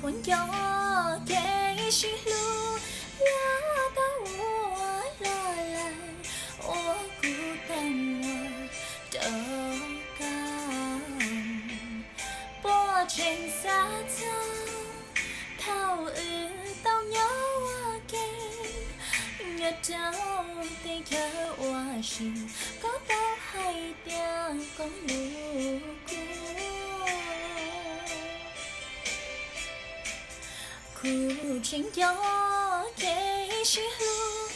Ua nco kev sib hlub, yog tau ua hlo lawm, ua kuv tau muaj rau koj. Puas tseem xav txog thaum wb tau nyob ua ke, nyob rau tej chaw ua si, koj tau hais tias koj hlub kuv. Kuv tseem nco kev sib hlub,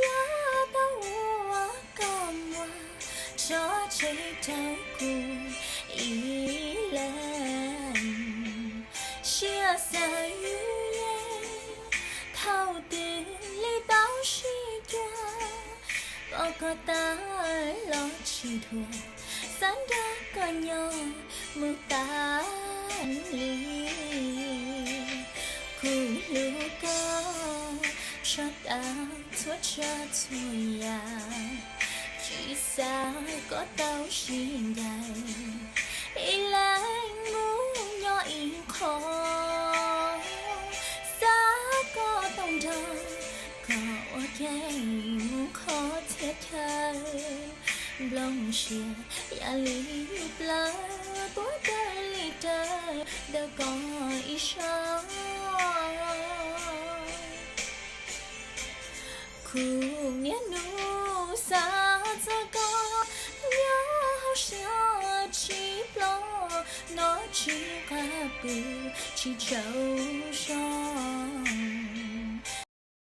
yog tau ua koj muag tso tseg rau kuv ib leeg. Siab xav yus yeej thaum twg li tau sib cuag, pom koj tawm los tsis dhuav, xav nrog koj nyob mus tas li. Kuv hlub koj tshaj tawm txhua tsav txhua yam, tsis xav koj tau sib ncaim ib leeg mus nyob ib qho. Xav koj tau nrog koj ua ke mus qhov txhia chaw, nplooj siab yam li plawv tuav rawv li rawv ntawm koj ib sab. Kuv niaj hnub xav txog koj, nyob hauv siab tsis ploj, noj tsis qab pw tsis tsaug zog.